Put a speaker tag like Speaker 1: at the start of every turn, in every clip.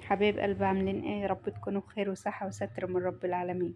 Speaker 1: حبايب قلب، عاملين ايه؟ يا رب تكونوا بخير وصحة وستر من رب العالمين.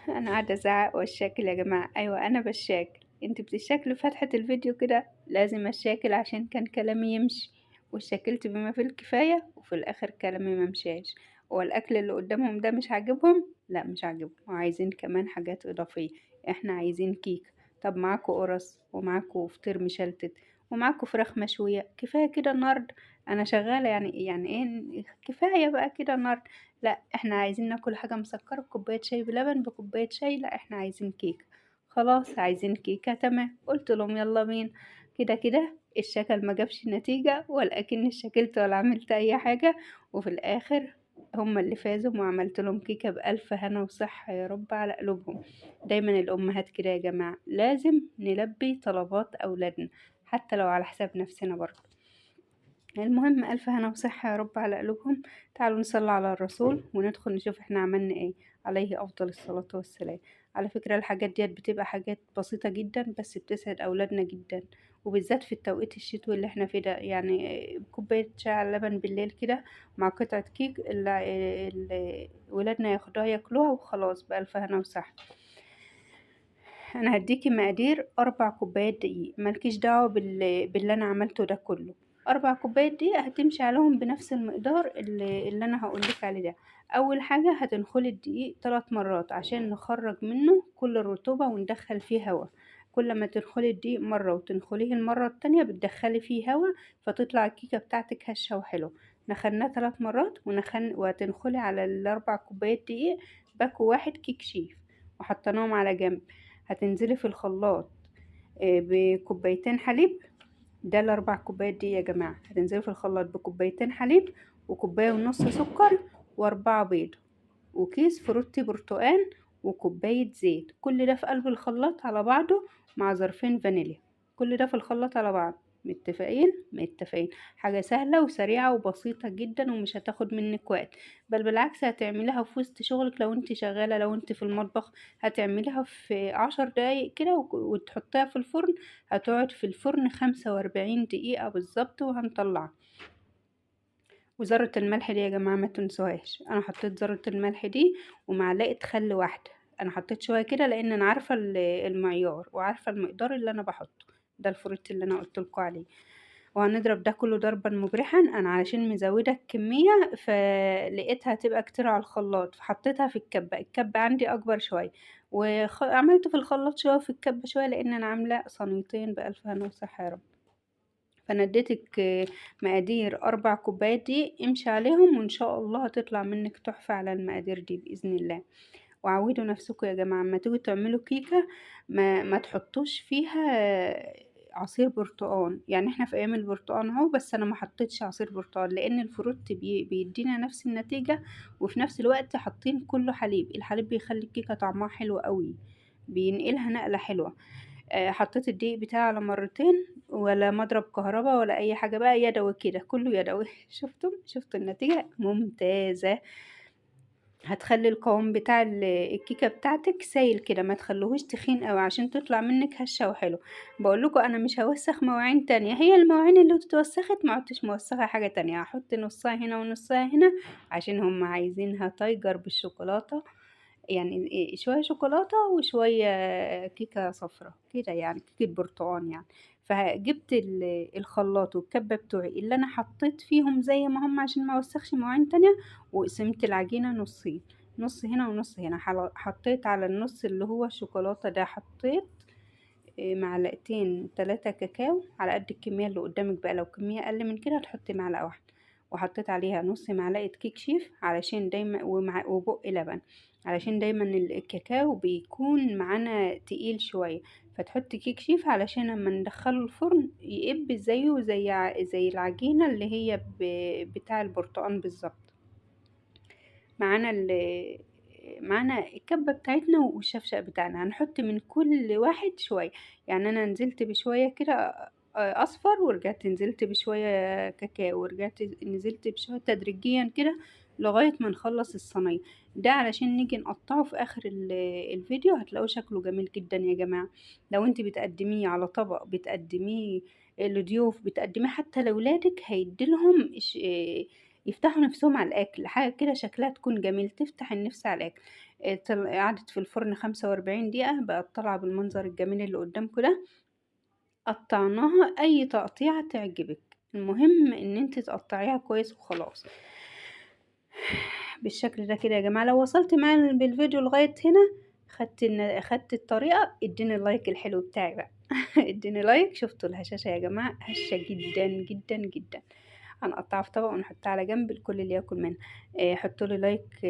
Speaker 1: انا قاعدة ازعق والشاكل يا جماعة. ايوه انا بشاكل، انت بتشاكلوا فتحة الفيديو كده، لازم اشاكل عشان كان كلامي يمشي، وشاكلت بما فيه الكفاية وفي الاخر كلامي ما مشاش. هو الاكل اللي قدامهم ده مش عاجبهم؟ لا مش عاجبهم، وعايزين كمان حاجات اضافية. احنا عايزين كيك، طب معاكوا قرص ومعاكوا فطير مشلتت ومعاكوا فراخ مشوية، كفاية كده النهاردة انا شغالة، يعني ايه كفاية بقى كده النهاردة. لا احنا عايزين ناكل حاجة مسكرة بكوباية شاي بلبن، بكوباية شاي، لا احنا عايزين كيك، خلاص عايزين كيكة، تمام. قلت لهم يلا بينا. كده كده الشكل ما جابش نتيجة، ولكن شكلت ولا عملت اي حاجة، وفي الاخر هم اللي فازوا وعملت لهم كيكة بألف هنا وصحة يا رب على قلوبهم. دايما الأمهات كده يا جماعة، لازم نلبي طلبات أولادنا حتى لو على حساب نفسنا برضه. المهم ألف هنا وصحة يا رب على قلوبهم. تعالوا نصلي على الرسول وندخل نشوف احنا عملنا ايه، عليه أفضل الصلاة والسلام. على فكرة الحاجات ديت بتبقى حاجات بسيطة جدا، بس بتسعد أولادنا جدا، وبالذات في التوقيت الشتوي اللي احنا فيه ده. كوباية شاي على اللبن بالليل كده مع قطعة كيك اللي ولادنا ياخدوها ياكلوها وخلاص، بألف هنا وصحة. أنا هديكي مقادير 4 كوبايات دقيق، مالكيش دعوة باللي أنا عملته ده كله. 4 كوبايات دقيق هتمشي عليهم بنفس المقدار اللي أنا هقولك عليه ده. أول حاجة هتنخلي الدقيق 3 مرات عشان نخرج منه كل الرطوبة وندخل فيه هوا. كل ما تنخلي الدقيق مرة وتنخليه المرة التانية بتدخلي فيه هوا، فتطلع الكيكة بتاعتك هشة وحلوة. نخلناه 3 مرات وهتنخلي على ال4 كوبايات دقيق باكو 1 كيك شيف، وحطيناهم على جنب. هتنزلي في الخلاط بكوبايتين حليب، ده ال4 كوبايات دي يا جماعة. هتنزلي في الخلاط بكوبايتين حليب وكوباية ونص سكر و4 بيض وكيس فروتي برتقان وكوباية زيت. كل ده في قلب الخلاط على بعضه مع ظرفين فانيليا. كل ده في الخلاط على بعض. متفقين؟ متفقين. حاجة سهلة وسريعة وبسيطة جدا ومش هتاخد منك وقت، بل بالعكس هتعمليها في وسط شغلك لو انت شغالة، لو انت في المطبخ هتعمليها في 10 دقايق كده وتحطيها في الفرن. هتقعد في الفرن 45 دقيقة بالظبط وهنطلعها. وذرة الملح دي يا جماعة ما تنسوهاش، انا حطيت ذرة الملح دي ومعلقة خل واحدة. انا حطيت شوية كده لان انا عارفة المعيار وعارفة المقدار اللي انا بحطه، ده الفروت اللي انا قلت لكم عليه. وهنضرب ده كله ضربا مبرحا. انا علشان مزوده الكميه فلقيتها هتبقى كتير على الخلاط، فحطيتها في الكبه. الكبه عندي اكبر شويه، وعملت في الخلاط شويه وفي الكبه شويه لان انا عامله صينيتين بألف هنا وصحه يا رب. فانا اديتك مقادير 4 كوبايات دي، امشي عليهم وان شاء الله هتطلع منك تحفه على المقادير دي باذن الله. وعودوا نفسكم يا جماعه اما تيجوا تعملوا كيكه ما تحطوش فيها عصير برتقان. احنا في ايام البرتقان اهو، بس انا ما حطيتش عصير برتقان لان الفروت بيدينا نفس النتيجه، وفي نفس الوقت حاطين كله حليب. الحليب بيخلي الكيكه طعمها حلو قوي، بينقلها نقله حلوه. حطيت الدقيق بتاعي على مرتين، ولا مضرب كهرباء ولا اي حاجه بقى، يدوي كده كله يدوي. شفتوا النتيجه ممتازه. هتخلي القوام بتاع الكيكه بتاعتك سايل كده، ما تخلوهوش تخين قوي عشان تطلع منك هشه وحلو. بقول لكم انا مش هوسخ مواعين تانية، هي المواعين اللي اتوسخت ما عدتش موسخه حاجه تانية. هحط نصها هنا ونصها هنا عشان هم عايزينها تايجر بالشوكولاته، يعني شويه شوكولاته وشويه كيكه صفرا كده، يعني كيكه برتقان يعني. فجبت الخلاط والكبه بتوعي اللي انا حطيت فيهم زي ما هم عشان ما اوسخش مواعين تانية، وقسمت العجينه نصين، نص هنا ونص هنا. حطيت على النص اللي هو الشوكولاته ده، حطيت معلقتين 3 كاكاو على قد الكميه اللي قدامك بقى، لو كميه اقل من كده هتحطي معلقه واحده. وحطيت عليها نص معلقه كيك شيف علشان دايما، وبق لبن علشان دايما الكاكاو بيكون معانا تقيل شويه، فتحطي كيك شيف علشان لما ندخله الفرن يقب زيه زي العجينه اللي هي بتاع البرتقان بالظبط. معانا الكبه بتاعتنا والشفشق بتاعنا، هنحط من كل واحد شويه. انا نزلت بشويه كده اصفر، ورجعت نزلت بشويه كاكاو، ورجعت نزلت بشويه تدريجيا كده لغايه ما نخلص الصينيه ده، علشان نيجي نقطعه في اخر الفيديو. هتلاقوه شكله جميل جدا يا جماعه. لو انت بتقدميه على طبق، بتقدميه لضيوف، بتقدميه حتى لولادك، هيديلهم يفتحوا نفسهم على الاكل، حاجة كده شكلها تكون جميل تفتح النفس على الاكل. قعدت في الفرن 45 دقيقة، بقت طالعه بالمنظر الجميل اللي قدامكم ده. قطعناها اي تقطيعه تعجبك، المهم ان انت تقطعيها كويس وخلاص بالشكل ده كده يا جماعة. لو وصلت معايا بالفيديو لغاية هنا، خدت الطريقة، اديني ال like الحلو بتاعي بقى. اديني like. شفتوا الهشاشه يا جماعة؟ هشه جدا جدا جدا. هنقطعها في طبق ونحطها على جنب الكل اللي ياكل منها. حطوا لي like،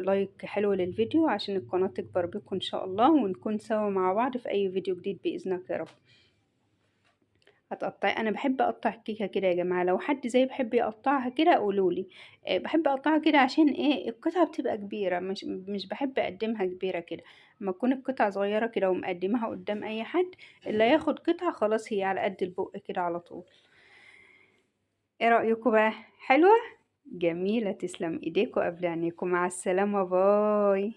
Speaker 1: like حلو للفيديو عشان القناة تكبر بكم ان شاء الله، ونكون سوا مع بعض في اي فيديو جديد باذنك يا رب. هتقطعي، انا بحب اقطع الكيكه كده يا جماعة، لو حد زي بحب يقطعها كده قولولي. بحب اقطعها كده عشان ايه؟ القطعة بتبقى كبيرة، مش بحب اقدمها كبيرة كده. اما تكون القطعة صغيرة كده ومقدمها قدام اي حد، اللي ياخد قطعه خلاص هي على قد البق كده على طول. ايه رايكم بقى؟ حلوة جميلة، تسلم ايديكم قبل عينيكم. مع السلامة، باي.